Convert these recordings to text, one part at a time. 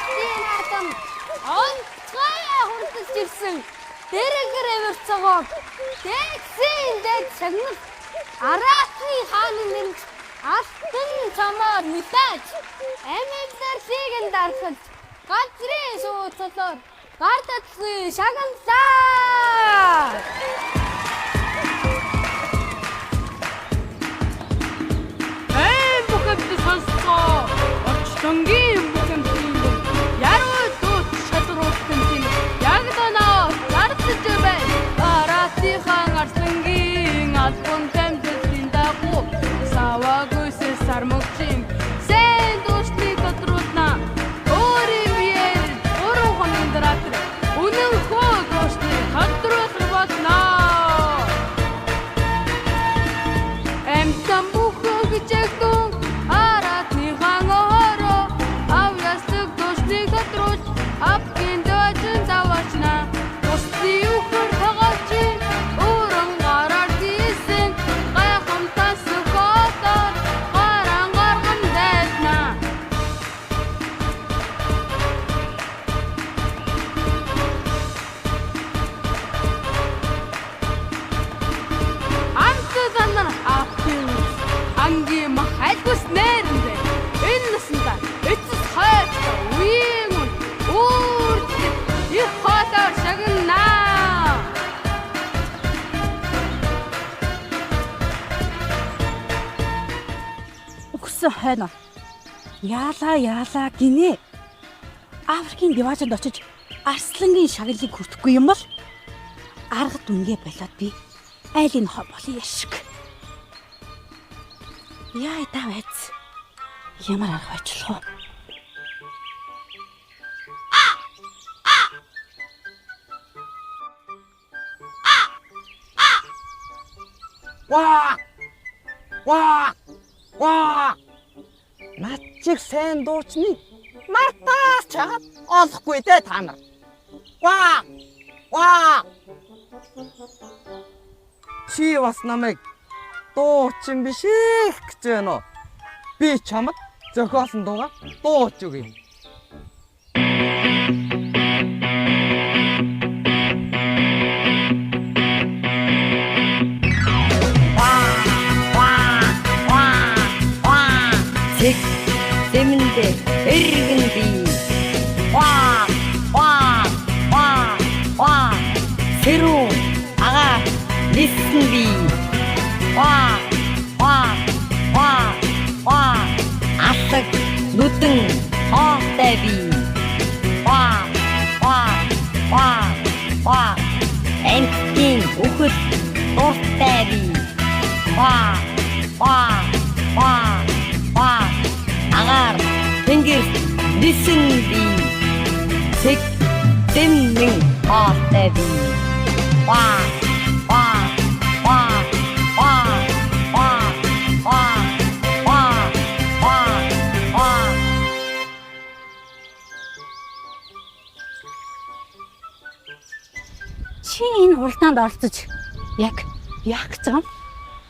Алтын наадам онцгой хурдж ирсэн дэрэгэр эвэр цогоо дээдсийн дээд шагнал Аратны хааны нэрж алтан чамаар нүдэж амьдлалыг нь дархалж газрын сууцлоор гар татсан шагналаа. Эм бүхэмд сонсгоо. Орчлонгийн бүхэмдийн яруу дуу шалруулсан тийм яг доноо зардж байна. Аратынхан арслангийн албан тамжилтын дагуу саваагүйсээ сармөгчийн сайн дуушлыг тодруулна. Өөрийн биеэр 3 хоногийн дараа тэр үнэн хөө дуушлыг тодруулах болно. Амтан бүхэгжэгдэн аратныхан ороо ав яслаг дуушлыг тодруулж авгийн дожин заваачна. Тусны үхэр тогоочин өөрөн гараар тийсэн гайхамтай сөхөдөр гаран гарган дайсна. Амтан авгийн ангийн мах альгус нэрэндэ энэ насанда эцэс хайртай үеийн үн өөр их хоолоор шагнаа. Өгсөн хойно. Яалаа яалаа гинэ. Африкийн диваажинд очиж Арслангийн шагналыг хүртэхгүй юм бол арга дүнгээ болоод би айлын хоо болъё яшиг. Яа та байц. Ямар арга байчлах вэ? Ваа! Ваа! Ваа! Над чиг сайн дуучны мартаас чагаад олохгүй дээ та нар. Ваа! Ваа! Чи бас намайг дуучин биш их гэж байна уу? Би чамд зохиосон дууга дууч өгье. Цэг зэмэндэ эргэн би. Ваа! Ваа! Ваа! Ваа! Сэрүү агаа ниссэн би. Ваа! Ваа! Ваа! Ваа! Алаг нүдэн хоолтой би. Ваа! Ваа! Ваа! Ваа! Амьтдын үхэл дуртай би. Ваа! Ваа! Ваа! Ваа! Агаар тэнгэр нисэн би. Цэг зэмнэн хоолтой би. Ваа! Ваа! Ваа! Ваа! Ваа! Ваа! Ваа! Ваа! Ваа! Чи энэ хуралдаанд оролцож яг яах гэж байгаа юм?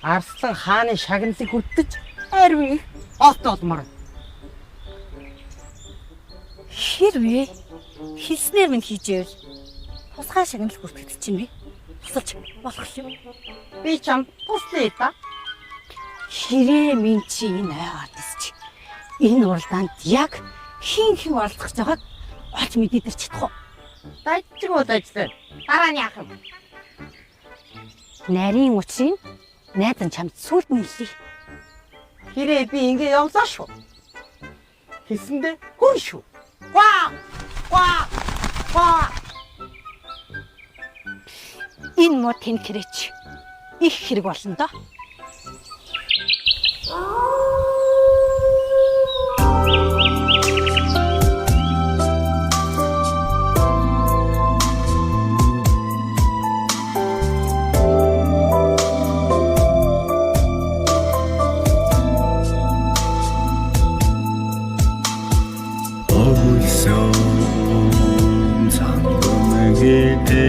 Арслан хааны шагналыг хүртэж ариун их хоолтой болмоор. Хэрвээ хэлснээр минь хийжээвэл тусгай шагнал хүртгэж чинь би тусалж болох юм. Би чамд туслая да. Хэрээ минь чи энэ ойгаар дэсч энэ уралдаанд яг хин хин оролцох гэж байгааг олж мэдээд ирч чадах уу? Дажгүй дажтай. Дараа нь яах юм? Нарийн учрыг найз нь чамд сүлд нь хэлье. Хэрээ би ингэ явлаа шүү. Хэлсэндээ хүн шүү. Ваа! Ваа! Ваа! Энэ муу тэнхрэч их хэрэг болно доо. Өвөлсөн цангүмгэдэ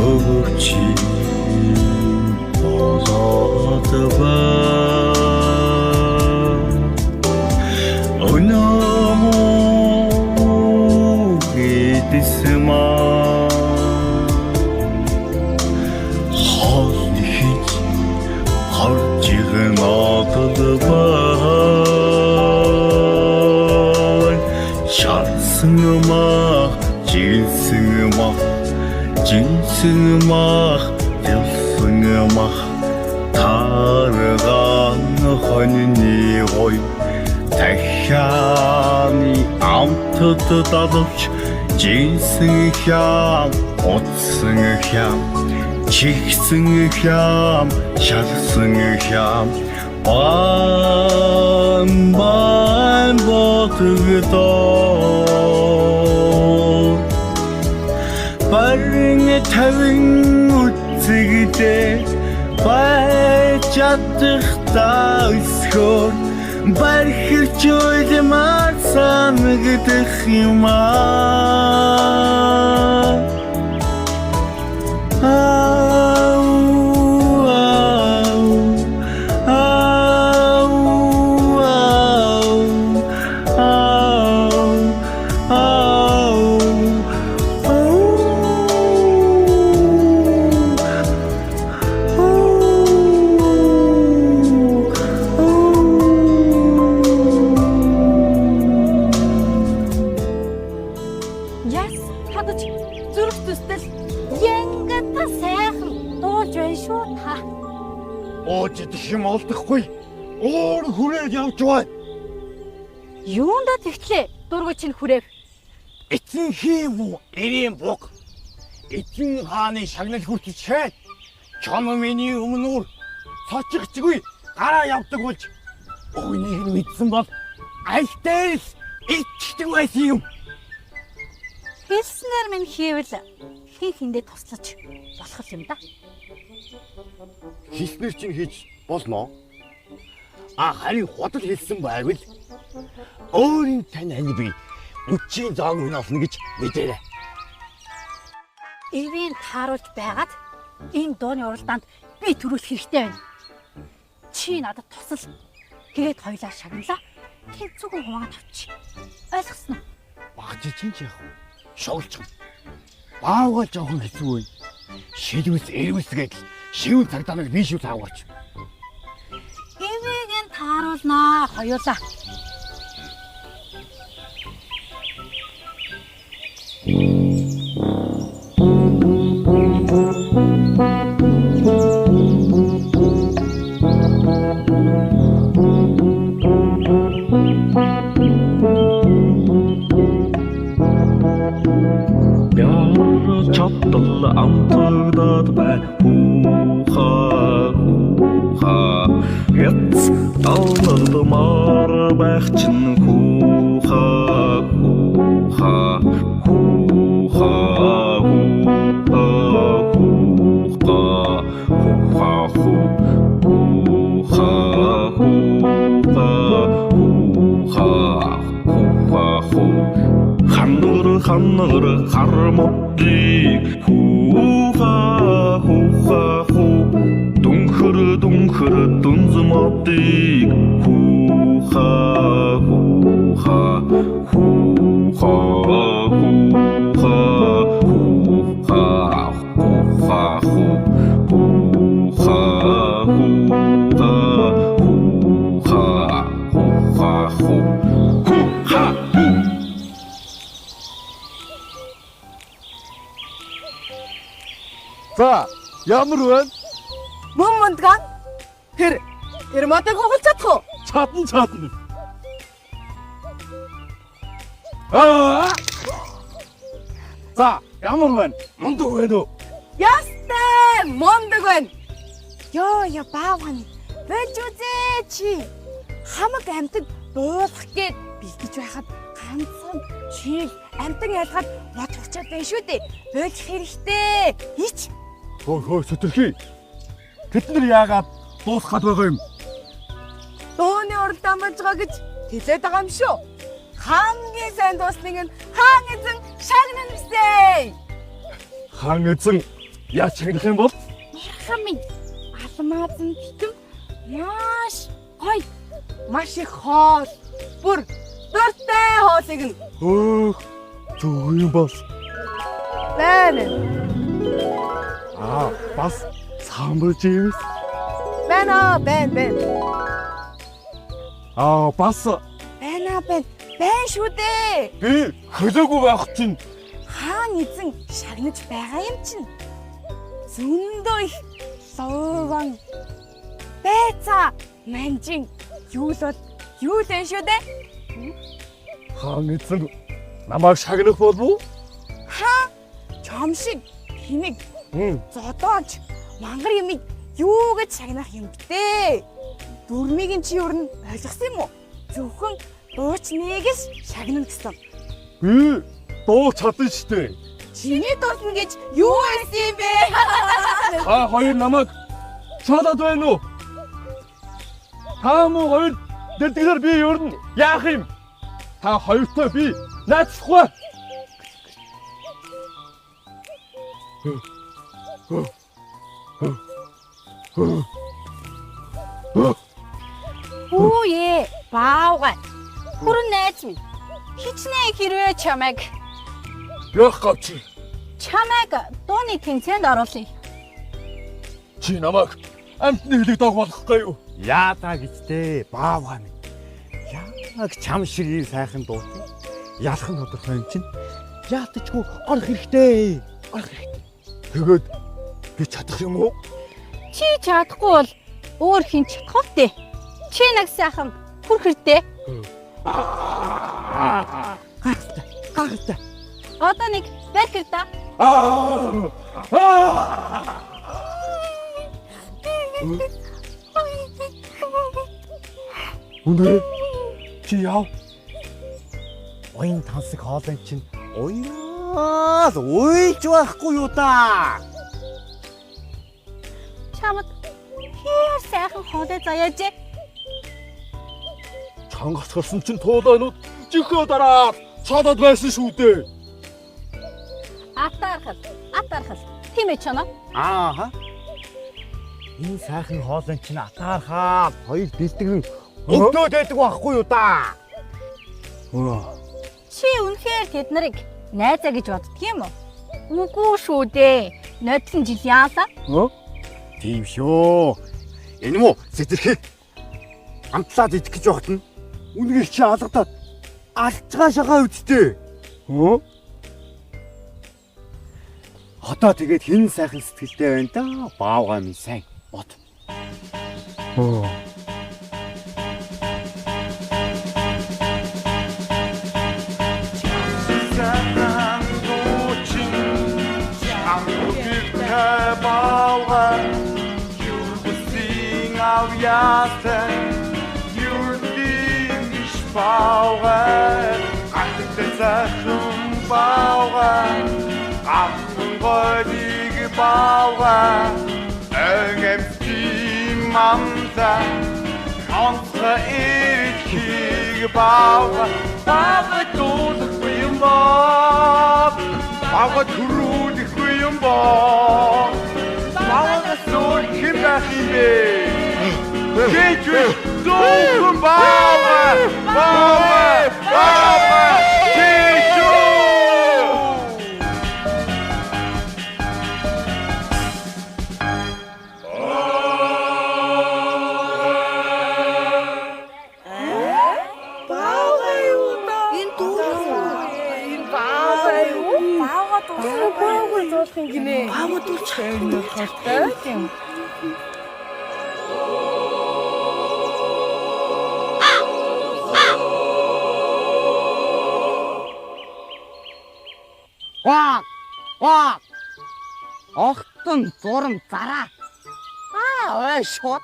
өвөвчи болоод ба Хөнөөмө гэдсмаа хоол хийж харж надад бай шарсан мах жинсэн мах жинсэн мах ялсан мах тарган хоньны гой дахианы амтд далавч жинсэн хям утсан хям чихсэн хям шалсан хям бан бан ботгдоо барин тавин үцэгдээ байж чадах та өсгөр бархирч уйлмаар санагдах юм аа. Ау, ау, ау, ау, ау, ау, Яс хадаж зүрх зүстэл янгата сайхан дуулж байна шүү та. Ууж идэх юм олдохгүй. Өөр хүрээд явж бай. Юундаа тэгтлээ дургу чинь хүрээв. Эцэн хийм үү? Эрийн буг. Эцэн хааны шагнал хүртэж шээд. Чом миний өмнөр сочихчгүй гараа явдаг болж өгнийг нь мэдсэн бол аль дээр л ичдэг байсан юм. Хэлснээр минь хийвэл хин хиндээ туслаж болох юм да. Хэлснээр чинь хийж болно. А харин худал хэлсэн байвал өөрийн тань ань би үчийн зоог минь олно гэж мэдээрэй. Эвийн тааруулж байгаад энэ дууны уралдаанд би төрүүлэх хэрэгтэй байна. Чи надад тусал. Тэгээд хоёлаа шагналаа. Тэнцүүгэн хуваагаад авчи. Ойлгосноо? Багч чинь ч яах вэ? Шоглож. Баавгаа жоохон хэцүү бай. Шилвэс эрвэс гэдэл шивэн цагдаа би шүү таагаарч. Эвийг нь тааруулнаа хоёулаа. Яар чадал амтагдаад бай хүүха хүүха Яц талнадмаар байх чинь хүүха хүүха хүүха хүүха хүүха хүүха хүүха хүүха хүүха хүүха хүү Ханнар ханнар хармодыг хүүха хүүха хүү дүнхэр дүнхэр дүнзмодыг хүүха хүүха хүүха хүүха хүүха хүүха хүү хүүха хүүха хүүха хүүха хүү хүүха хүү. За, ямар байна? Мөн мундган тэр тэр модыг хугалж чадах уу? Чадна чадна. Аа! За, ямар байна? Мундаг байна уу? Ястай мундаг байна. Йоо я баавганы болж үзээ чи. Хамаг амьтад буулгах гээд бэлдэж байхад ганцхан чийл амьтан ялгаад мод хурчаад байна шүү дээ. Болох хэрэгтэй. Ич. Хөө хөө сөтөрхий. Тэд нар яагаад дуусах гад байгаа юм? Дууны уралдаан болж байгаа гэж хэлээд байгаа юм шүү. Хамгийн сайн дуусныг нь хаан эзэн шагнана гэсэй. Хаан эзэн яаж шагнах юм бол? Мархан минь алмазан битэн маш гоё. Маш их хоол. Бүр Дуртай хоолыг нь. Хөөх зөв юм бас. Байна. Аа бас самбар жимс. Байна байна байна. Аа бас байна байна. Байна шүү дээ. Би хөлөөгүй байх чинь хаан эзэн шагнаж байгаа юм чинь. Зөндөө их лууван байцаа манжин юу л бол юу л энэ шүү дээ. Хаан эзэн намайг шагнах болов уу? Хаан чам шиг химиг зодооч мангар юмыг юу гэж шагнах юм бэ? Дүрмийг нь чи юу н ойлгосон юм уу? Зөвхөн дуучныг л шагнана гэсэн. Би дуу чадна шүү дээ. Чиний дуулна гэж юу байсан юм бэ? Та хоёр намайг шалаад байна уу? Та муу хоёр дэлгэхээр би ер нь яах юм? Та хоёртой би найзлахгүй. Хүүе, баавгай. Хүрэн найз минь. Хичнээн хэрвээ чамайг яах гав чи? Чамайг дууны тэмцээнд оруулъя. Чи намайг амтны хэлэг дог болгохгүй юу? Яалаа гэж дээ, баавгай минь. Яг чам шиг ийм сайхан дуутай. Ялах нь тодорхой юм чинь. Яалтчгүй орох хэрэгтэй. Орох хэрэгтэй. Тэгээд би чадах юм уу? Чи чадахгүй бол өөр хэн чадах вэ? Чи нэг сайхан хүрх хэрэгтэй. Гайхалтай. Гайхалтай. Одоо нэг барих л да. Үнэ чи яав? Уян тансаг хоолой чинь уяал уйлж байхгүй юу да? Чамд хэр сайхан хоолой заяажээ. Чангас гарсан чинь туулайнууд жихөө дараад цаадад байсан шүү дээ. Атаархал, атаархал. Тийм ээ чана. Ааха. Энэ сайхан хоолой чинь атаархаад хоёр бэлтгэн өвдөөд байдаг байхгүй юу да? Чи үнэхээр тэд нарыг найзаа гэж боддөг юм уу? Үгүй шүү дээ. Нодон жил яалаа. Тийм шүү. Энэ мó сэтгэрхээ амтлаад идэх гэж байхад нь үнэхээр чи алгадаад алчгаа шагаа үсттэй. Одоо тэгээд хэн сайхан сэтгэлтэй байна да? Баавгай минь сайн бод. Ваа! Ваа! Огтон зурам зараа. Аа ой шууд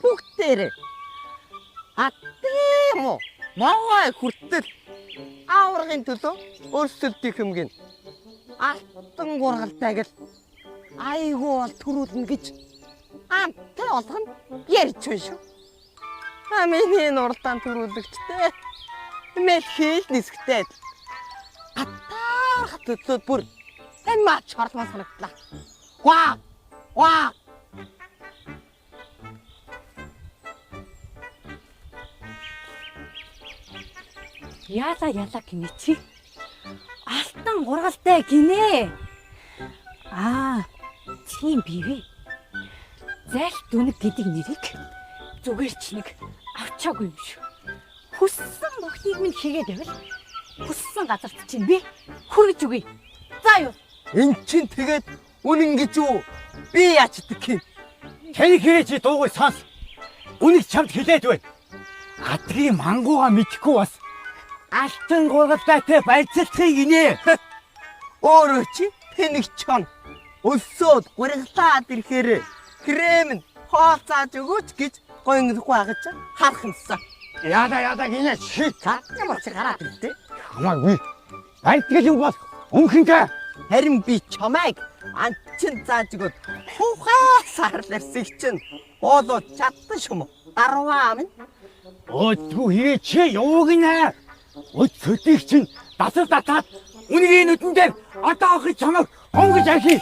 бүгдээрээ. А тийм үү? Могой хүртэл аваргын төлөө өрсөлдөх юм гин. Алтан гургалтай гэл айгуу бол төрүүлнэ гэж амтай олгоно ярьж байна шүү. А миний нуралдаан төрүүлэгчтэй. Мэл хэл нисгтэй. Атаарх төлөөд бүр энэ мач хорломоо санагдлаа. Ваа! Ваа! Яала яла гинэ чи. Алтан гургалтай гинэ. Аа, тийм бивэ. Зайлт дүнэг гэдэг нэрийг зүгээр ч нэг авчаагүй юм шүү. Хүссэн бүхнийг минь хийгээд байвал хүссэн газарт чинь би хүргэж өгье. За юу. Эн чин тэгээд үнэн гэж үү? Би яач идэх юм? Тэн хэрэг чи дуугүй сонс. Үнийг чамд хэлээд байна. Адгийн мангууга мэдхгүй бас алтан гургалдаатай барилцахыг гинэ. Өөрөө чи тэнэг чон. Өлсөөд гургалаад ирэхээр крем нь хоол зааж өгөөч гэж гоёнглохгүй байгаа чи харах юмсан. Яада яада гинэ чи. За ямар чи гараад ирлээ. Хамаагүй. Барьтгал юм бол өмхөнтэй. Харин би чамайг анчин зааж өгөөд хуухай сарларсыг чинь боолоо чадсан шум. Дарваа минь. Өөдгүү хэрэг чи юу гинэ? Өд сөдийг чинь дасал татаад үнгийн нүдэн дээр одоо охин чамайг онгож архи.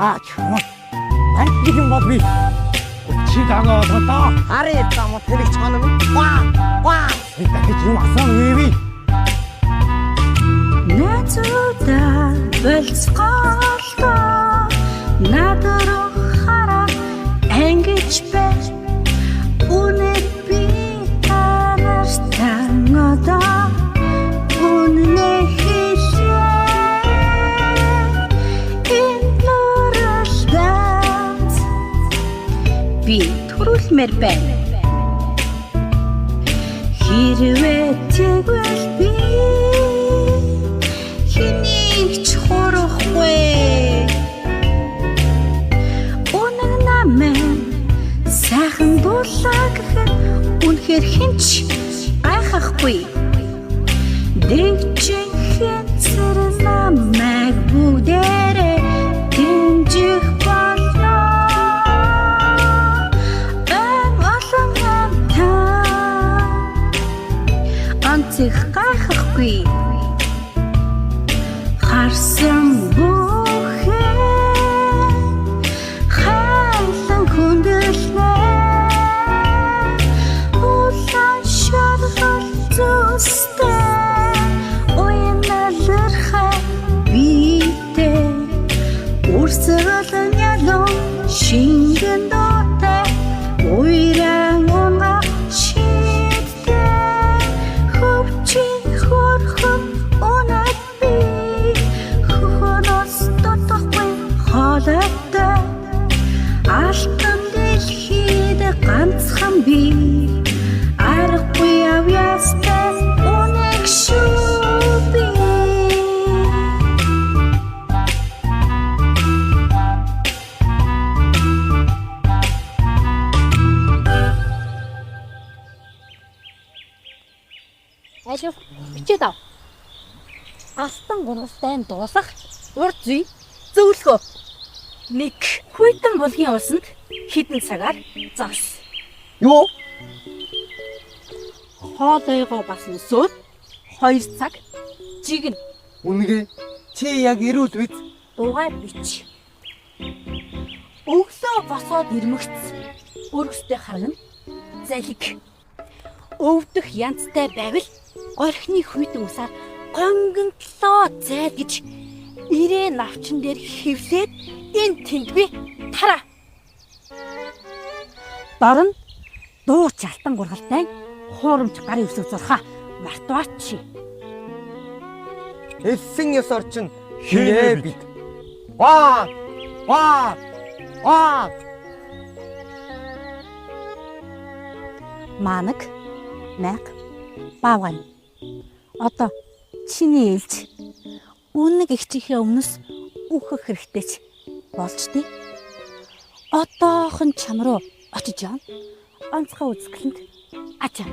Аа чамаа. Барьтгал юм бол би чи дагаа болгоо. Харъя зам тэнэг чон минь. Ваа ваа. Би дахиж юм асууна үгүй. Найзуудаа болцголтоо над руу хараад ангиж бай. Үнэ би та нартай одоо үнэ хэлье. Энэ нуралдаад Би төрүүлмээр байна. Хэрвээ тэгвэл би хэнийг ч хурахгүй. Үнэн намайг сайхан дуулаа гэхэд үнэхээр хэн ч гайхахгүй. Дэгжин хэнцэр намайг бүгдээрээ дэмжих болно. Эн олон амтан Онцих гайхахгүй. Харсан бүхэн хайлан хүндлэнэ. Улаан шаргал зүстэй уяналархай биетэй урсгалан ялун шингэн дуутай уйран унга шидтэй хөвчин хөрхөн унаад би хөхөнөөс дутахгүй хоолойтой алтан дэлхийд ганцхан би аргагүй авьяастай үнэг шүү би. Алив бичээд ав. Алтан гургалтай нь дуусах урд зүй зөвлөгөө. 1. Хүйтэн булгийн усанд хэдэн цагаар зогс. Юу? Хоолойгоо бас өсөөд 2 цаг жигнэ. Үнгээ чи яг эрүүл биз? Дугай бич. Өглөө босоод ирмэгц өргөстэй харна. Залиг. Өвдөх янзтай байвал горхины хүйтэн усаар гонгонтлоо зайл гэж ирээ навчин дээр хевлээд энэ тэндгүй тараа. Дор нь дууч алтан гургалтай хуурамч гарын үсэг зурхаа мартваач. Элсэн ёсоор чинь хинэ бид. Ваа! Ваа! Ваа! Манаг, майг, баавгай. Одоо чиний ээлж үнэг эгчийнхээ өмнөөс үхэх хэрэгтэй ч болж тий. Одоохон чам руу очиж явна. Онцгой үзэсгэлэнт ачаа.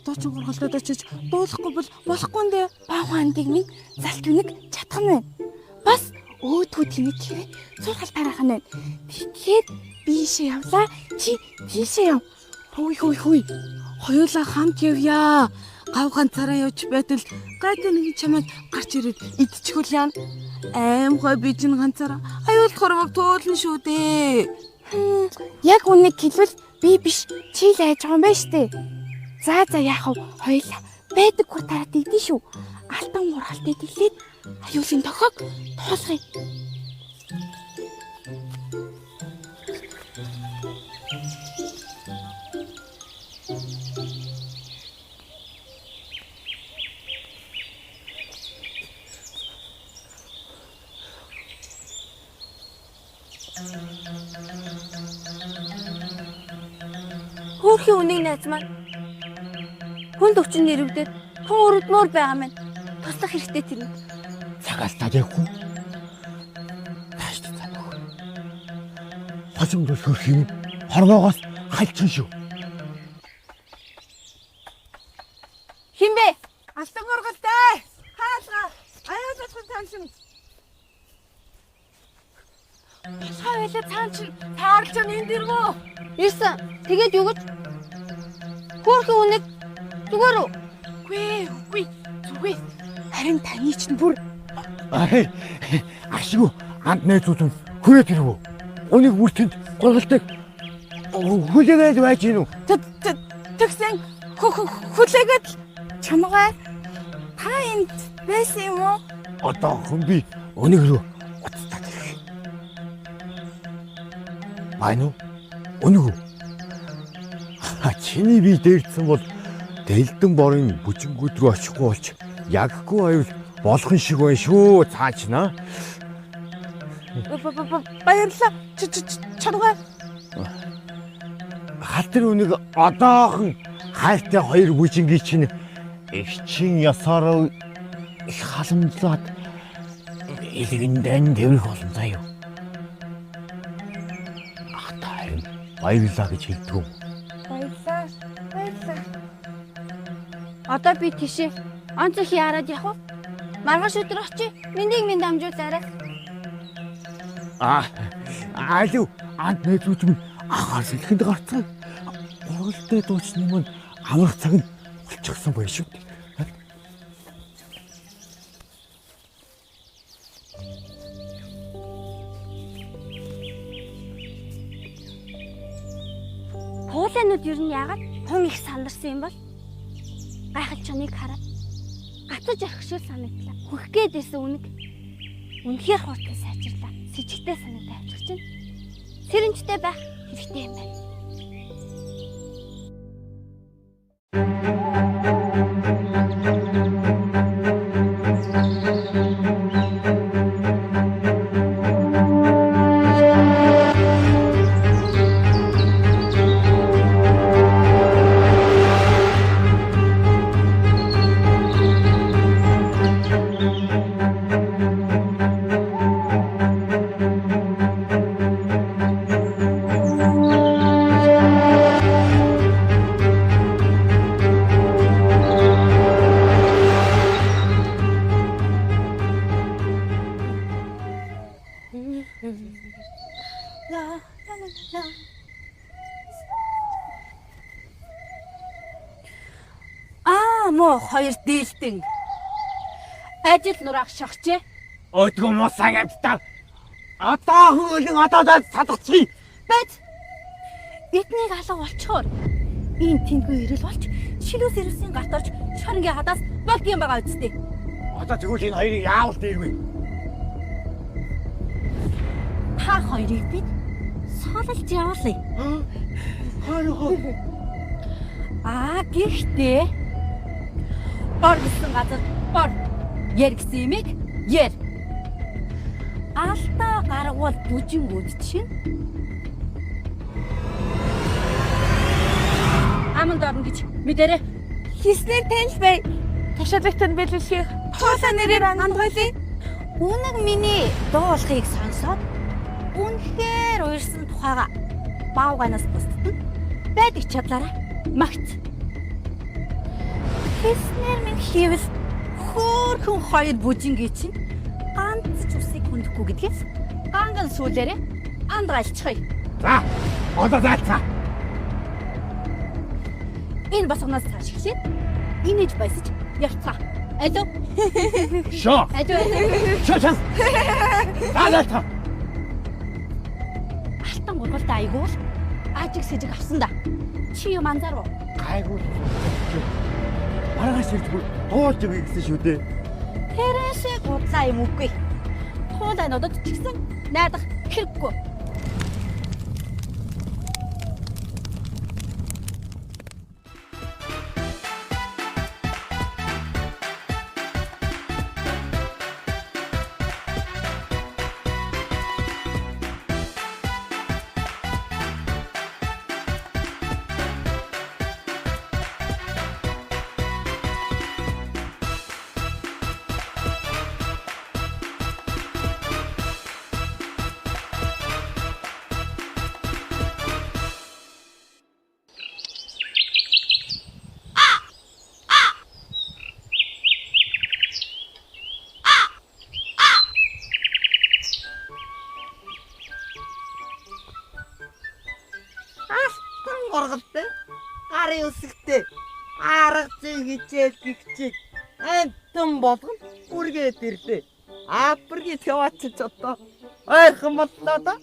Дуучин гургалдад очиж дуулахгүй бол болохгүй нэ. Баавгай андыг минь залт үнэг чадах нь байна. Бас өөдгүү тэнэг хэрэг цуурхал тараах нь байна. Тэгэхээр би ийшээ явлаа. Чи тийшээ яв. Хүй хүй хүй. Хоёулаа хамт явъя. Гав ганцаараа явж байтал гайгүй нэг чамайг гарч ирээд идчихвэл яана. Аимхай би чинь ганцаараа аюул хорвог туулна шүү дээ. Яг үнийг хэлвэл би биш чи л айж байгаа юм байна штэ. За за яах вэ? Хоёлаа байдаг гур тараад идэн шүү. Алтан ургалтай дэлээд аюулын тохиог туулгая. Хөөрхийн үнийг найз маань хүнд өвчин нэрвдээд тун өрөдмөр байгаа мэн. Туслах хэрэгтэй тэрнэ. Цагаал таад явахгүй. Тааш цаа нөхөр. Хожимд хөрх юм хорвоогоос хальчин шүү. Хин бэ? Алтан ургалтай. Хаалга. Аюул болох таан шин. Босгой байлаа цаан чинь таарлж энд иргүү. Ирсэн. Тэгээд юу гэж? Хөөрхийн үнийг зүгээр үү? Үгүй үгүй зүгээр. Харин таны чинь бүр Ашгүй анд найзууд нь хүрээд ирвүү. Унийг бүртэнд гургалдаг хүлээгээд байж гинүү. Тэгсэн хүлээгээд чамгаа та энд байсан юм уу? Одоохон би өнийг рүү уцтаад ирэх. Байна уу? Өнөг үү? Чиний би дээрдсэн бол Дэлдэн борын бүжингүүд рүү очихгүй болж яггүй аюул болгон шиг байна шүү цаачнаа. Баярлалаа. Чамгаа. Халтар үнийг одоохон хайртай хоёр бүжингийн чинь эгчин ясаараа их халамжлаад илгэндэн тэрэх олон заяа. Ах та харин баярлалаа гэж хэлдэг юм. Баярлалаа. Баярлалаа. Одоо би тийшээ онцох яраад явах уу? Маргааш өдөр очие. Мэндийг минь дамжуулаарай. Алив анд найзууд минь анхаар сэлхэнд гарцгаая. Гургалтай дуучны маань амрах цаг нь болчихсон байх шүү дээ. Пууланууд ер нь яагаад хүн их сандарсан юм бол? Гайхал чоныг хараад гацаж орхишул санагдлаа. Хөх гээд байсан үнэг үнэхээр хурдан сайжрлаа. Сэжигтэй санагдаа авчих чинь сэрэмжтэй байх хэрэгтэй юм байна. Муу хоёр дийлдэн. Ажил нураах шогчээ. Өдгөө мусан амттаа. Одоо хөлөн одоодоо садгачих. Бэт. Биднийг алга болчхоор энэ тэндгүй ирэл болж шилүүс ирүүсийн гарт орж шоронгийн хадаас болдгийм байгаа үсттэй. Одоо тэгвэл энэ хоёрыг яавал дээрвэ? Та хоёрыг бид сололж явуулъя. Аа гэхдээ ор гэсэн газар ор, ер гэсэн имийг ер. Алдаа гаргавал бүжингүүд чинь аманд орно гэж мэдэрэ. Хийснээр танил бай. Тушаалагт нь бэлүүлэхийг туулаа нэрээр андгайлаа. Үнэг миний дуулахыг сонсоод үнэхээр уярсан тухайга баавгайнаас бусдад нь байдаг чадлаараа магц. Хийснээр минь хийвэл хөөхөн хоёр бүжингийн чинь ганц ч усыг хүндэхгүй гэдгээс ганган сүүлээрээ андгайлчихъя. За, одоо зайлцаа. Энэ босгоноос цааш эхлээд инээж баясаж явцгаа. Алуу. Шоо. Алуу. Шоо шаа. Даалаа та. Алтан гургалтай айгуул ажиг сэжиг авсан да. Чи юм анзаарв. Гайгүй. Маргааш ирж бүр дуулж өгье гэсэн шүү дээ. Тэрээсээ гудлаа юм үгүй. Туулай надад ч гэсэн найдах хэрэггүй. Алтан гургалтай гарын үсгтэй арга зүйн хичээл гихчиг амтан болгон үргээд ирлээ. Апргийн таваач одоо ойрхон боллоо да.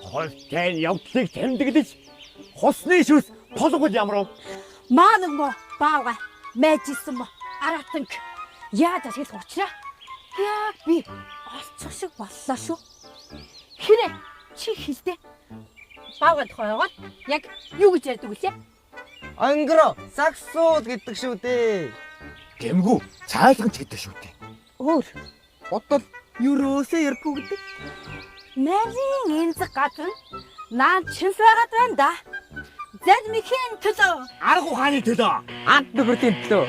Хувьтай нь явдлыг тэмдэглэж хусны шүс толгол ямрав. Маа нэг мо баавга майжсэн мо аратанг яаж ашиглах учраа яг би олцох шиг боллоо шүү. Хэрэг чи хэлдэ. Баавга тухайгоор яг юу гэж ярьдаг вүлээ? Ангро саксууд гэдэг шүү дээ. Гэмгүү цайлган ч гэдэг шүү дээ. Өөр бодвол ерөөсөө ярихгүй гэдэг. Нарийн эмзэг газар нь наа чимс байгаад байна да. Залмихийн төлөө. Арга ухааны төлөө. Ант нөхөртийн төлөө.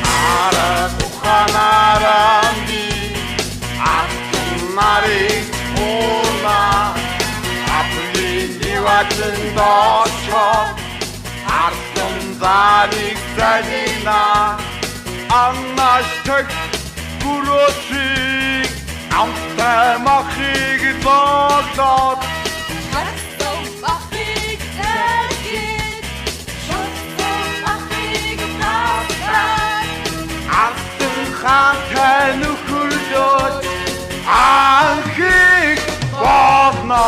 Арга ухаанаараа би алтан нарыг уурна. Априйн дивачин дочоо артан зарыг залина. Аннаштаг гүрөөсийг амтай махыг зоглоод Шарсан махыг зэрэг шарсан махыг таслаа. Алтан хаантай нөхөрлөөж анхыг болно.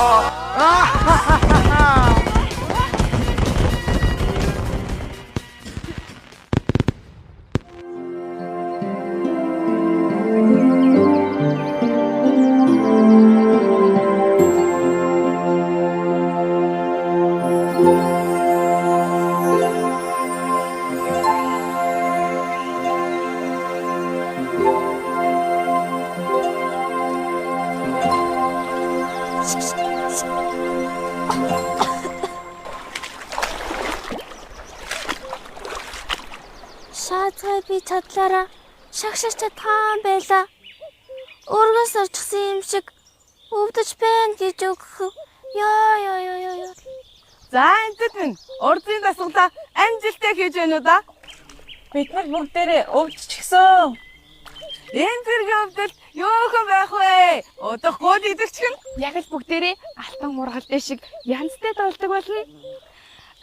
Шаацгай би чадлаараа шагшаач таан байла. Өргөн сарчсан юм шиг өвдөж байна гэж өгөх. Яа яа яа яа. За энтэд минь урдын дасгалаа амжилттай хийж байна уу да? Бид нар бүгдээрээ өвдчихсөн. Энэ зэрэг өвдөлт юухан байх вэ? Удахгүй л идэгч юм. Яг л бүгдээрээ алтан мургалтай шиг янзтай дуулдаг болно.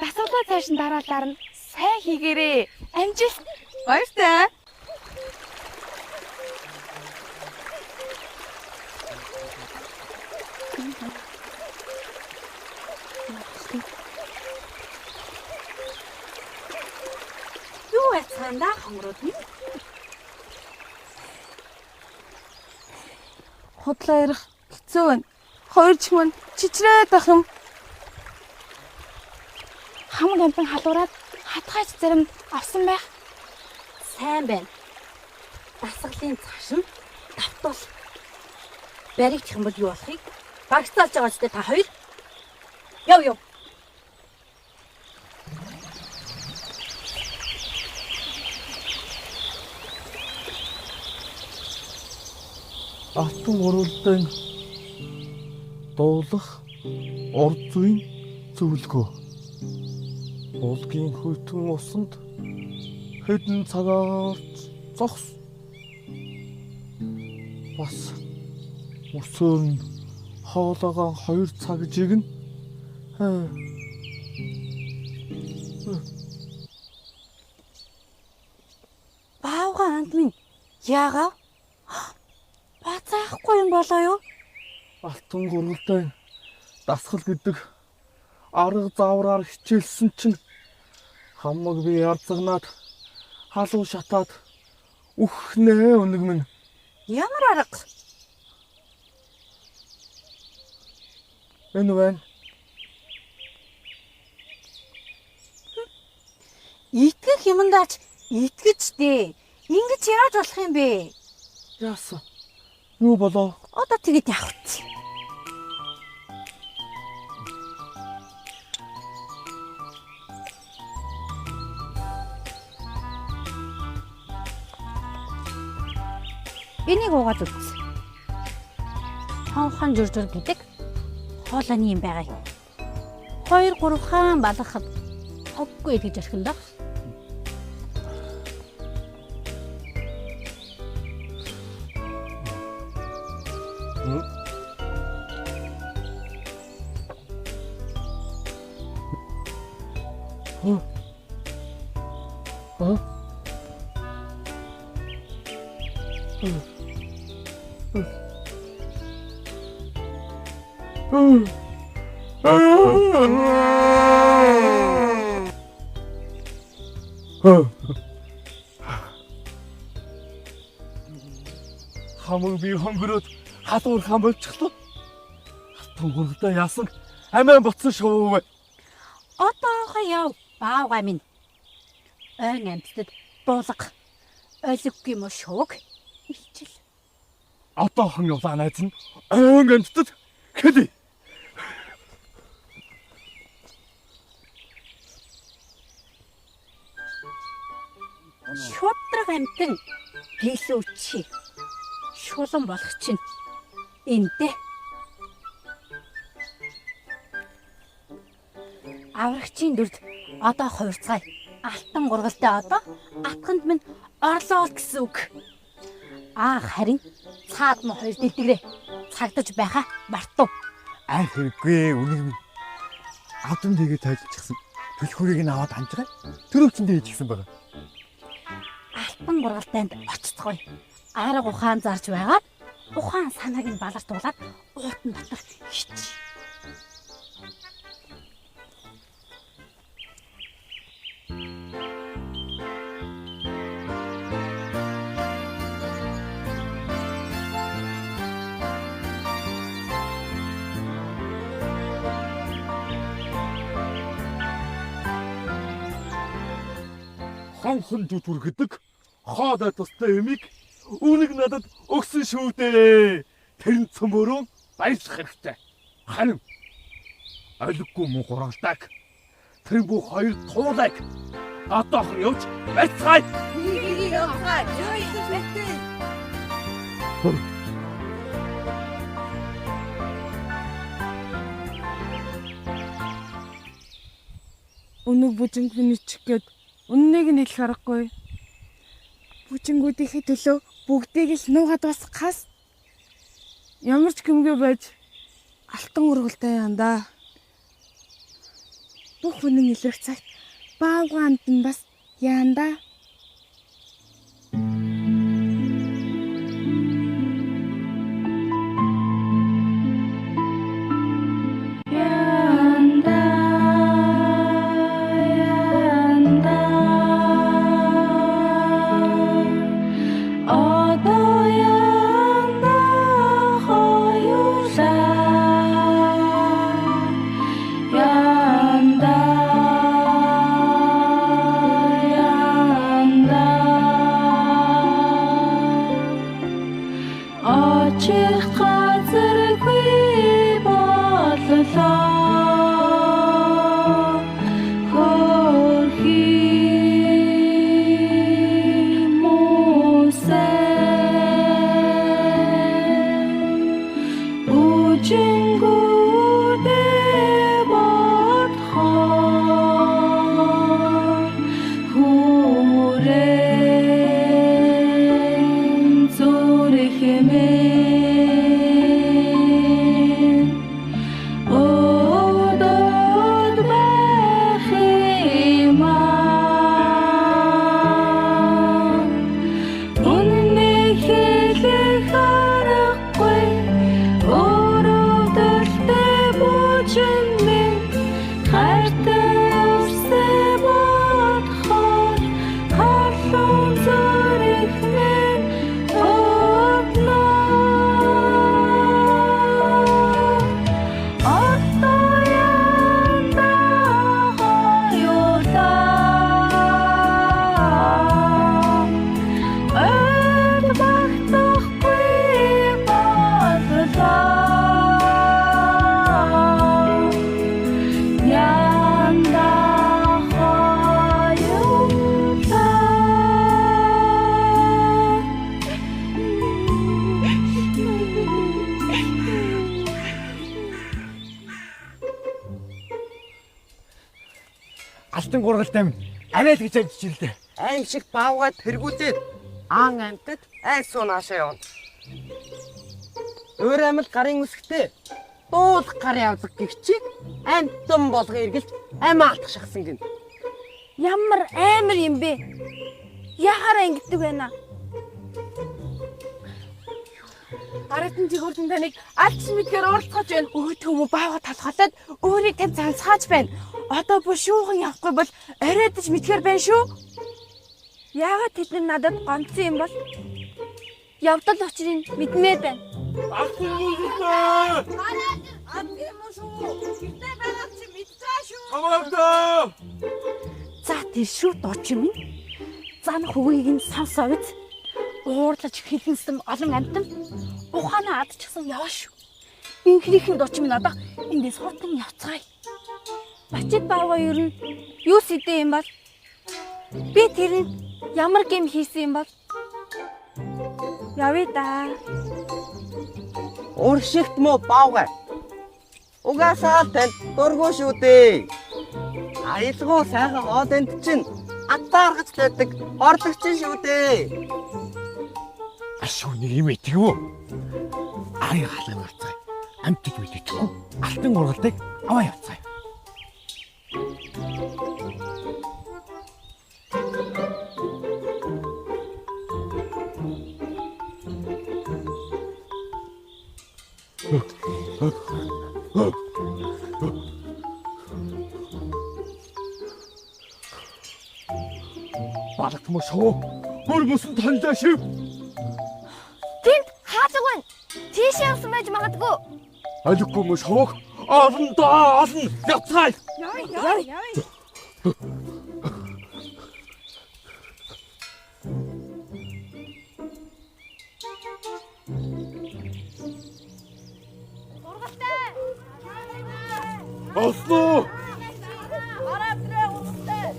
Дасгалаа цааш нь дараалал нь сайн хийгээрэй. Амжилт. Баяртай. Юу яцхан да хонгорууд нь? Худлаа ярих хэцүү байна. Хоёр чихмэн чичрээд ах юм. Хамаг амтан халуураад хатгайч зарим авсан байх. Сайн байна. Дасгалын цааш нь давтвал баригдах юм бол юу болохыг багцаалж байгаа ч та хоёр. Яв яв. Алтан гурвалдан дуулах урд зүйн зөвлөгөө. Уулгийн хүйтэн усанд хэдэн цагаар зогс. Бас мөсөөр нь хоолоогоо 2 цаг жигнэ. Баавгай анд минь яагаа? Бацаахгүй юм болоо юу? Алтан гургалтай дасгал гэдэг арга заавраар хичээлсэн чинь хамаг би ярцагнаад халуу шатаад үхнэ өнөг минь. Ямар арга? Энэ байна. Итгэх юмдаач итгэж дээ. Ингэж яаж болох юм бэ? Яасан? Юу болоо? Одоо тэгээд явах чи. Энийг уугаад үз. Хонхон зүрзүр гэдэг хоолойны юм байгаа юм. 2 3 хаан балгахад хоггүй гэж орхино доо. Хамаг би хөнгөрөөд халуур хам болчихлоо. Алтан гургалдаа яасан амиа ботсон шувуу. Одоохоо яв баавгай минь. Ойн амьтдад буулга. Ойлгохгүй юм уу шувууг илчил. Одоохон явлаа найз нь ойн амьтдад хэлье. Шудраг амьтан гэлөө чи. Шулан болох чинь эндэ. Аврагчийн дүрд одоо хувирцгаая. Алтан гургалтай одоо атганд минь орлоо гэсэн үг. Аа харин цаад мө хоёр дэлгэрээ цагдаж байхаа мартав. Аа хэрэггүй үнэг минь. Авдан тэгээд тайлчихсан. Түлхүүрийг нь аваад ханжгаа. Төрөвчөндөө хийчихсэн байгаа. Алтан гургалтайнд очицгоё. Арга ухаан зарж байгаад ухаан санааг нь балартуулаад уутан дотор хич. Хонхон зүтүр гэдэг хоолой тустай юмыг үүнийг надад өгсөн шүү дээ. Тэр нь цөмөрөө баярлах хэрэгтэй. Харин ойлгохгүй мөн гургалдааг. Тэр бүх хоёр туулайг одоохон явж байцгаая. Өнөг бүжинг минь ичих гээд үннийг нь хэлэх аргагүй. Бүжингүүдийнхээ төлөө бүгдийг л нуугаад бас ямар ч гэмгүй байж алтан ургалтай яндаа. Бүх үнэн илрэх цагт баавгай амт нь бас яандаа. Yanda, yanda. Алтан гургалтай минь арай л гэж амжиж ирлээ. Аимшиг баавгай тэргүүлээд аан амьтад айсуу наашаа явна. Өөр амил гарын үсгтээ дуулах гарын авлага гихчийг амьтан болго эргэлж амиа алдах шахсан гин. Ямар амар юм бэ? Яхаараа ингэдэг байна? Аратан жигүүрдэн таныг алдсан мэдгээр уулзгаж байна. Өөдгөө мө баавга талхалаад өөрийг тань зансгааж байна. Одоо бүр шүүхэн явахгүй бол оройтож мэдгээр байна шүү. Яагаад тэд нар надад гомдсон юм бол? Явдал учрыг мэдмээр байна. Алтан гургалтай. Ам юм шүү. Гэртээ байгаа чи мэдцээ шүү. Хамаатаа. За тэр шүү дуучин минь. Зан хөвгийг нь сонсоо биз. Уурлаж хэлгэнсэн олон амьтан ухаанаа адчихсан яваа шүү. Инхрийнхэн дуучин минь одоо эндээс хурдан явцгаая. Бачид баавга ер нь юу сэдэ юм бол? Би тэрэнд ямар гэм хийсэн юм бол? Явъя да. Уршигт мө баавгай. Угаасаа л танд дургу шүү дээ. Аялгуу сайхан хоол энд чинь атааргаж байдаг орлогч шүү дээ. Ашуу нэг юм итгэв үү? Арын халан явцгаая. Амтж мэдээгүй. Алтан гургалтыг аваа явцгаая. Балагт мө шоу. Бүр мөсөн таньдаа шив. Тэнд хаалга байна. Тийшээ явсан байж магадгүй. Алиггүй мө шоуг олно доо олно. Явцгаая. Явъя явъя. Олно. Ороод ирээ ургалтай.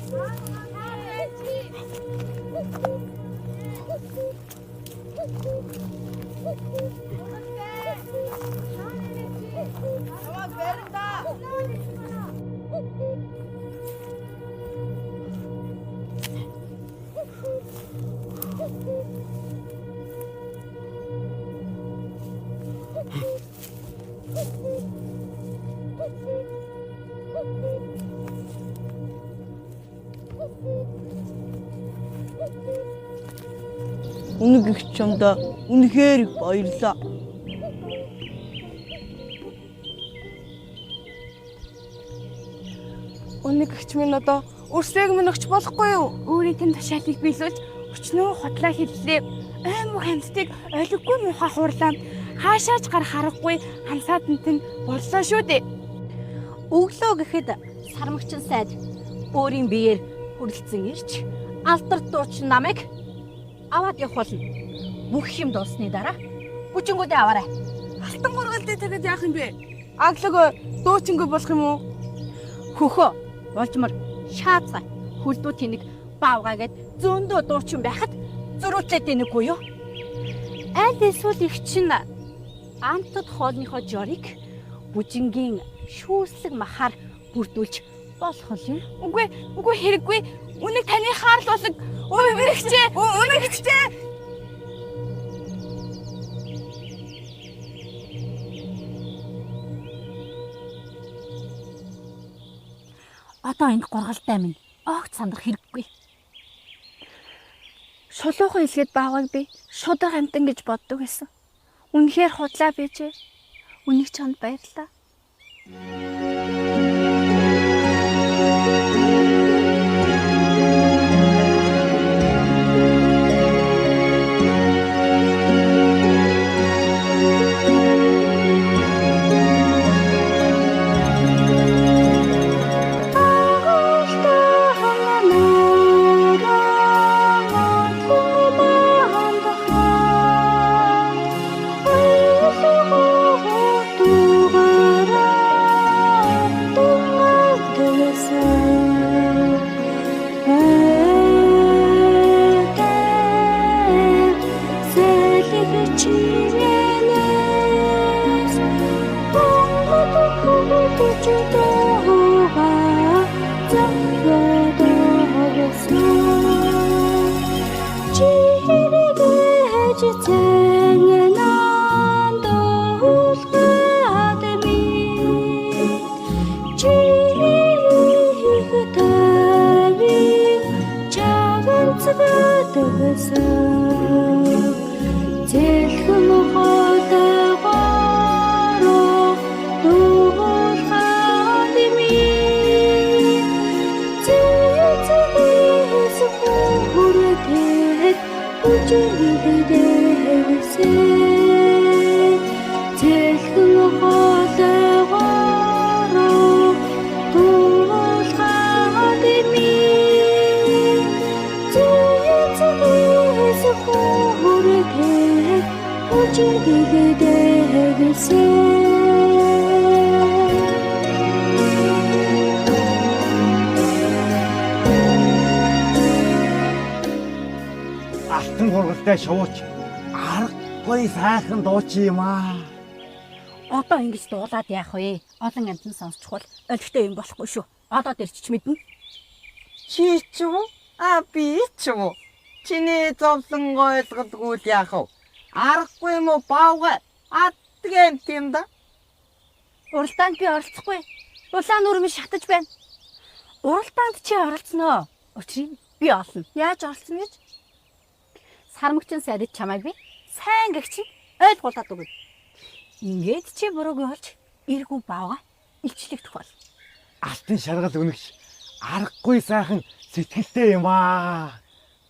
Аваа барина. Үнэг их чамдаа үнэхээр их баярлалаа. Үнэг эгч минь одоо өрсрэг минь өгч болохгүй юу? Өөрийн тэм тушаалыг биелүүлж өчнөө худлаа хэллээ. Ой мөх амьтдыг олиггүй муухай хуурлаа. Хаашаач гар харахгүй хамсаатант нь боллоо шүү дээ. Өглөө гэхэд сармагчин сайд өөрийн биеэр хүрэлцэн ирж алдар дуучин намайг аваад явах болно. Бүх юм дууссаны дараа бүжингүүдээ аваарай. Алтан гургалтай тэгээд яах юм бэ? Аглаг дуучингүй болох юм уу? Хөхөө болжмор шаацгаа хөлдөө тэнэг баавгаа гэд зөндөө дуучин байхад зөрүүтлээд дэнэггүй юу? Аль эсвэл их чинь амтд хоолныхоо жорыг бүжингийн шүүслэг махаар бүрдүүлж болох юм. Үгүй, үгүй хэрэггүй. Үнэг таны хаал болог. Өө мэрэгчээ. Үнэг хичээ. Одоо энэ гургалтай минь огт сандрах хэрэггүй. Шулуухан хэлгээд баавгайг би шударга амтан гэж боддог байсан. Үнэхээр худлаа бийжээ. Үнэг чамд баярлалаа. Thank you. хэсэг. Зэлхэн хоолойгоор дуулгаад имээ. Зэцээс хүртэхэд үжиглэдээсээ. Зэлхэн хоолойгоор дуулгаад имээ. Зэцээс хүртэхэд үжиглэдээсээ. Алтан хургалтай шувууч аргагүй сайхан дуучин юм аа. Одоо ингэж дуулаад яах вэ? Олон амьтан сонсчихвол олигтой юм болохгүй шүү. Одоо дэрчч мэднэ. Чи ч юм уу? А би ч юм уу? Чиний зовлон ойлголгүй л яах вэ? Аргагүй юм уу баавгай? Аддаг юм тийм да. Уралдаанд би оролцохгүй. Улаан нүрмэн шатаж байна. Уралдаанд чи оролцсноо. Учрыг би олно. Яаж оролцсон гэж? Сармагчин сайдад чамайг би сайн гэгч ойлгуулад өгнө. Ингээд чи буруугүй болж эргүү баавга илчлэгдэх бол. Алтан шаргал үнэгш аргагүй сайхан сэтгэлтэй юм аа.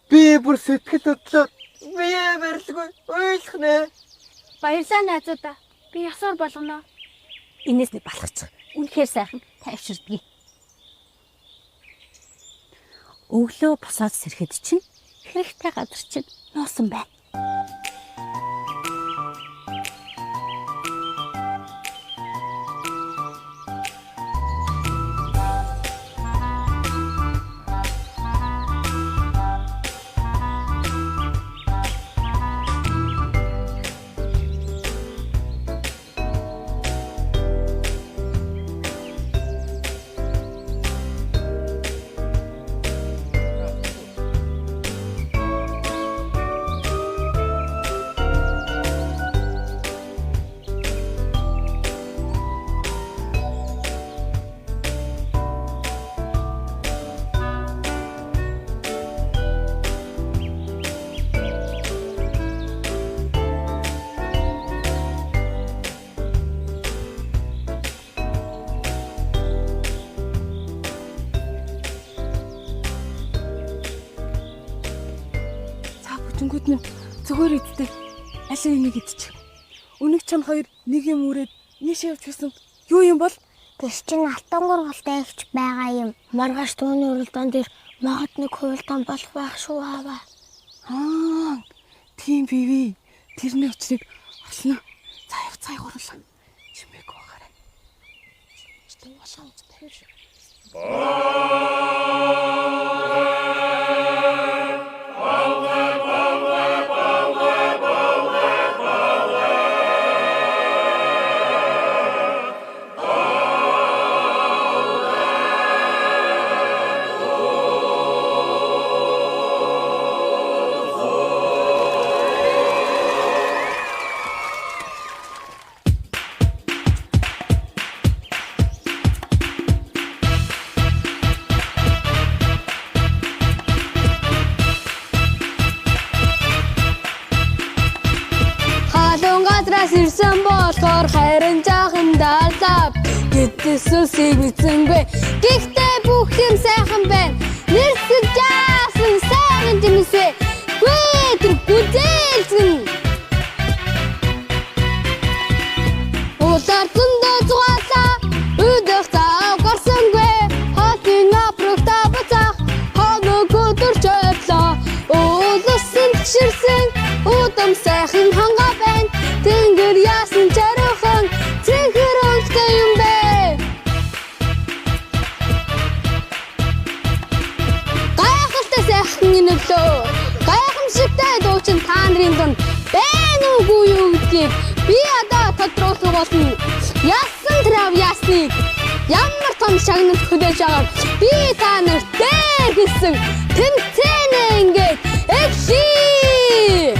Би бүр сэтгэл хөдлөө бие барилгүй ойлгох нэ. Баярлалаа найзуудаа. Би ясуур болгоно. Инээс нэг балхачих. Үнэхээр сайхан тайвширдгийг. Өглөө босоод сэрэхэд чинь хэрэгтэй газар чинь нуусан байна. За бүжингүүд минь зүгээр иддэг. Аль энийг идчих. Үнэг чам хоёр нэг юм үрээд нийшээ явж байсан. Юу юм бол? Тэр чин алтан гургалтай ихч байгаа юм. Маргааш түүний уралдаан дээр магад нэг хувилдаан болох байх шүү аава. Аа, тийм бивээ. Тэрний учрыг олно. За явцгаая гурлаа. Чимээгүй байгаарай. Халуун газраас ирсэн болохоор харин жаахан далаа гэдээ сүсийг мэдсэнгүй. Гэхдээ бүх юм сайхан байна. Нэрсэг жаасан сайхан жимсвэ. Гүй тэр гүзээлзгэн. Улаар зөндөө зугаалаа. Өдөх зав гарсангүй. Хотын апрагта буцаах. Хоног өдөр чойлоо. Уулсан тширсэн. Удам сайхан ханга байна. Тэнгэр яасан чаруухан. Цэнхэр өнгөтэй юм бэ. Гайхалтай сайхан инэглөө. Гайхамшигтай дуучин та нарын дунд байна уугүй юу гэдгийг би одоо тодруулах болно. Яасан трав яасныг ямар том шагналт хүлээж аваад би та нарт дээр хэлсэн тэмцээнэ ингээд эхлэе.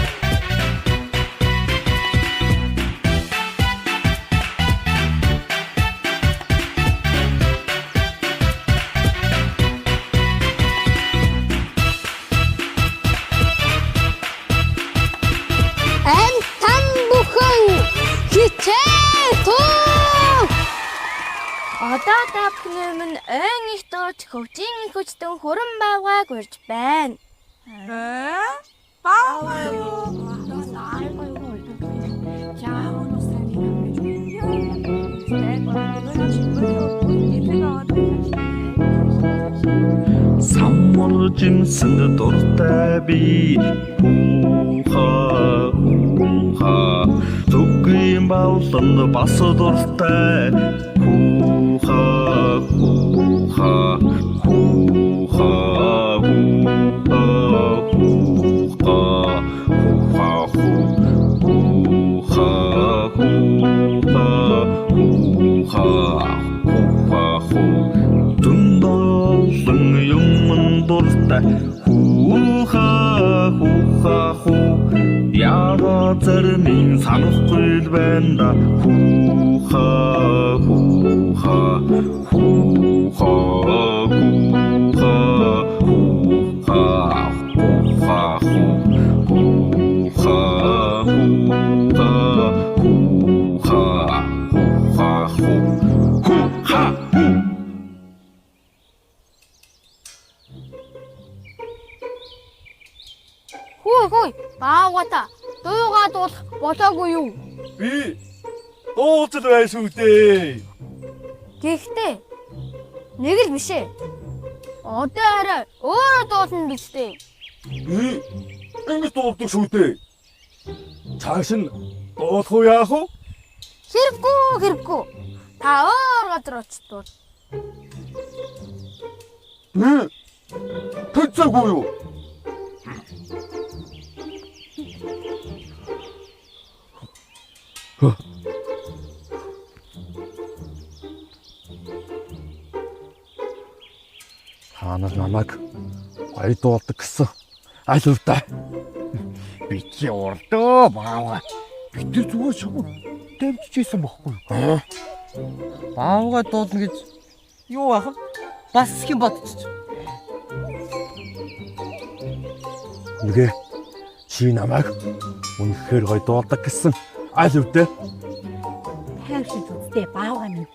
та бүхний өмнө ойн их дууч хөгжийн их хүчтэн хүрэн баавгайг урьж байна. Баавгай юу? Самур жимсэнд дуртай би хүүха хүүха зүгийн баланд бас дуртай хүүха хүүха хүүха хүүха хүүха хүүха хүүха хүүха хүүха хүү дүндолон юмн дуртай хүүха хүүха хүү яга зэрмийн санахгүй л байна да хүүха хүүха хүүха хүүха хүүха хүүха хүүха хүүха хүүха хүүха хүүха хүү. Хүү хүү баавгата дуугаа дуулах болоогүй юу? Би дуулж л байна шүү дээ. Гэхдээ нэг л биш ээ. Одоо арай өөрөө дуулна биз дээ. Би ингэж дуулдаг шүү дээ. Цааш нь дуулах уу яах вэ? Хэрэггүй хэрэггүй. Та өөр газар очиж дуул. Би тэцээгүй юу? Та нар намайг гоё дуулдаг гэсэн аль өвдөө. Би чи урдөө баавга. Би тэр зүгээр чамд дамжижсэн бохгүй юу? Баавга дуулна гэж юу аах вэ? Бас их юм бодчих. Нэгэ чи намайг үнэхээр гоё дуулдаг гэсэн аль өвдөө. Тайвшиж үсттэй баавга минь.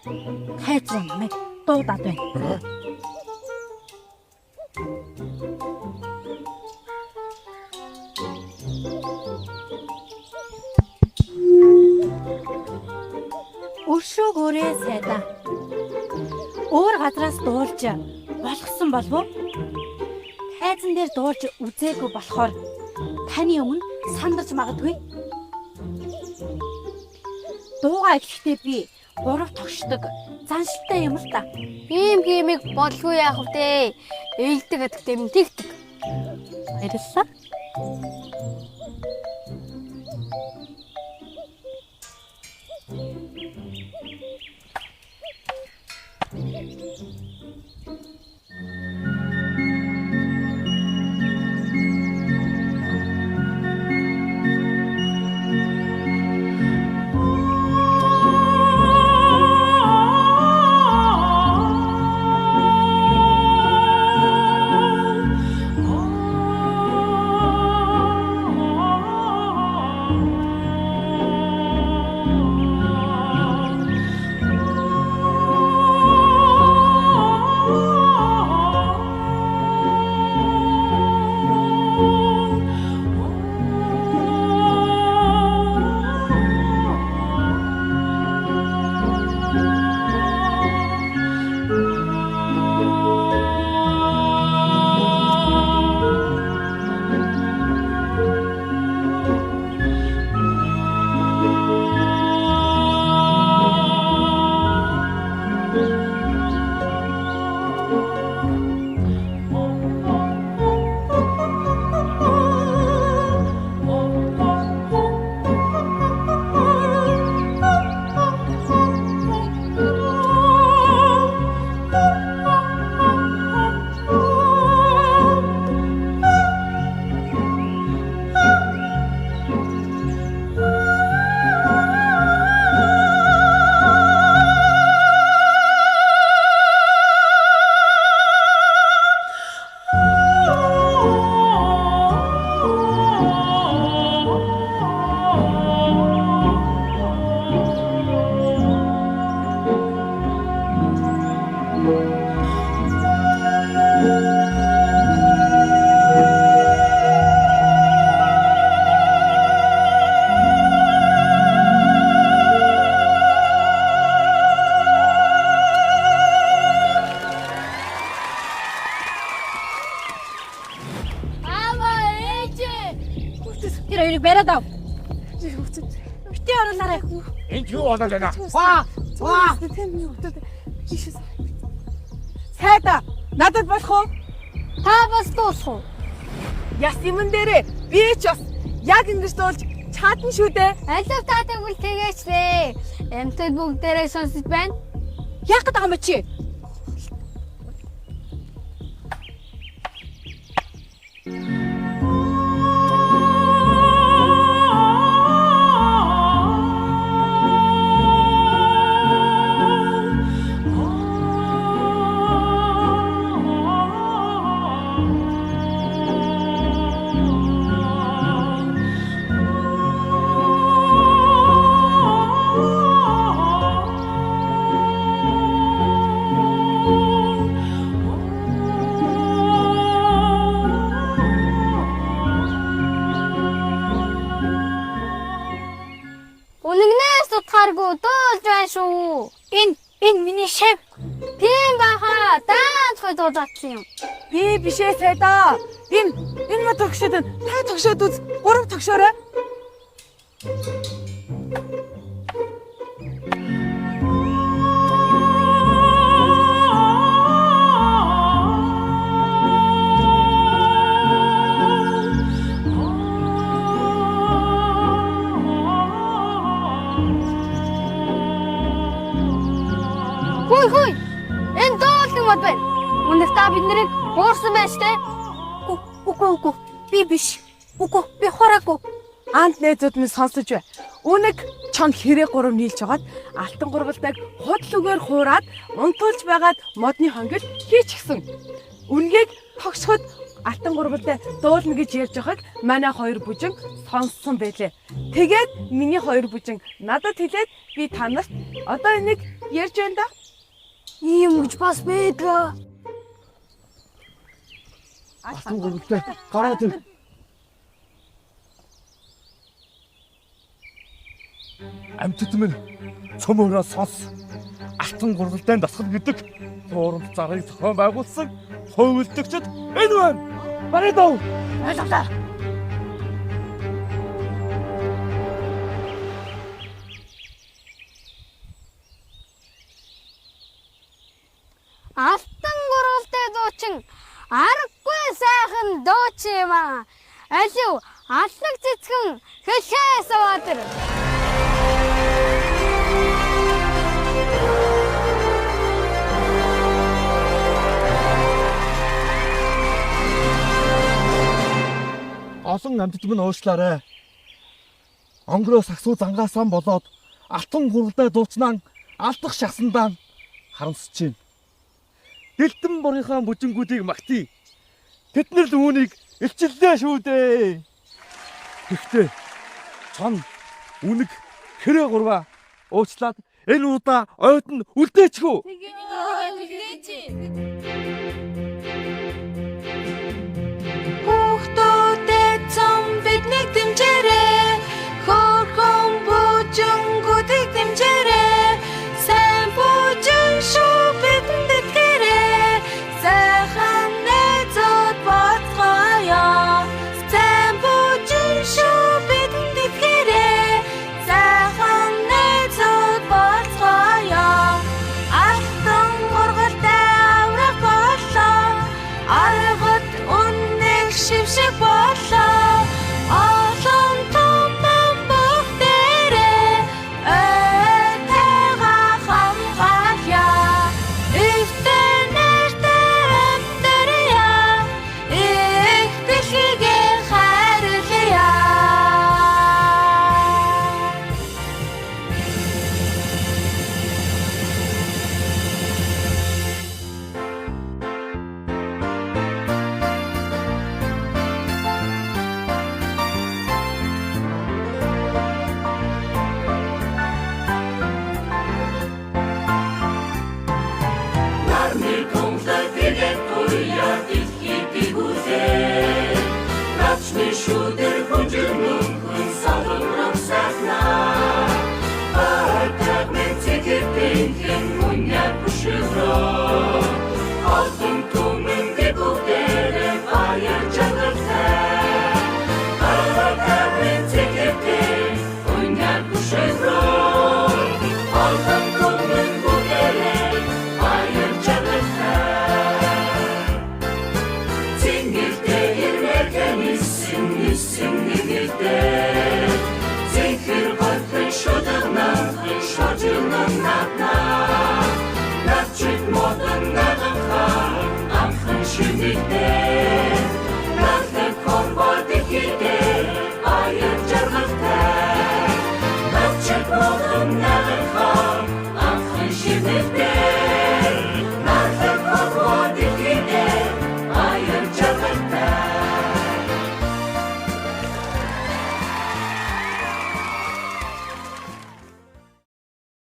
Хайцраа намайг дуудаад байна. Өршөөгөөрэй сайдаа. Өөр газраас дуулж болгосон болов уу? Тайзан дээр дуулж үзээгүй болохоор таны өмнө сандарч магадгүй. Дуугаа эхлэхдээ би гурав тогшдог заншилтай юм л та. Ийм хиймийг бодлгүй яах вэ? Ээлдэг гэдэгтэй юм тэгдэг. Баярлалаа. Тэр хоёрыг бариад ав. Бити оруулаарай. Энд юу болоод байна? Ваа! Ваа! Сайда, надад болох уу? Та бас дуулах уу? Яс юмн дээрээ би ч бас яг ингэж дуулж чадна шүү дээ. Алив та тэгвэл тэгээч лээ. Амьтад бүгдээрээ сонсож байна. Яах гээд байгаа юм чи? Үнэгнээс утгааргүй дуулж байна шүү. Энэ миний шав. Тийм баха. Даанцгүй дуулж чадсан юм. Би бишээ сайдаа. Энэ мод тогшоод байна. Та тогшоод үз. 3 тогшоорой. Хүй хүй. Энэ дуулдаг мод байна. Үнэг та бид нарыг буурсан байж тээ. Үгүй. Би биш. Үгүй, би хураагүй. Анд найзууд минь сонсож бай. Үнэг чон хэрэг 3 нийлж хагаад алтан гурвалдаг худал үгээр хуураад унтуулж байгаад модны хонгил хийчихсэн. Үнгийг тогшоход алтан гурвалтай дуулна гэж ярьж байгааг манай хоёр бүжин сонссон байлээ. Тэгээд миний хоёр бүжин надад хэлээд би та нарт одоо энийг ярьж байна да. Ийм гэж бас байдгаа. Алтан гурвалтай гараад ир. Амьтад минь цөмөөрөө сонс. Алтан гурвалтай дасгал гэдэг хуурамч зарыг зохион байгуулсан хувилдэгчд энэ байна. Бариад ав. Ойлголоо. Алтан гурвалтай дуучин аргагүй сайхан дуучин юм аа. Алив аллаг цэцгэн хэлхээс аваад ир. Олон амьтад минь уушлаарай. Онгороо сагсуу зангаасаа болоод алтан гурвалтай дуучнаа алдах шахсандаа харамсаж байна. Дэлтэн борынхаа бүжингүүдийг магтъя. Тэд нар л үүнийг илчиллээ шүү дээ. Гэхдээ чон үнэг хэрэг гурваа уучлаад энэ удаа ойд нь үлдээчихв. Тэгээ.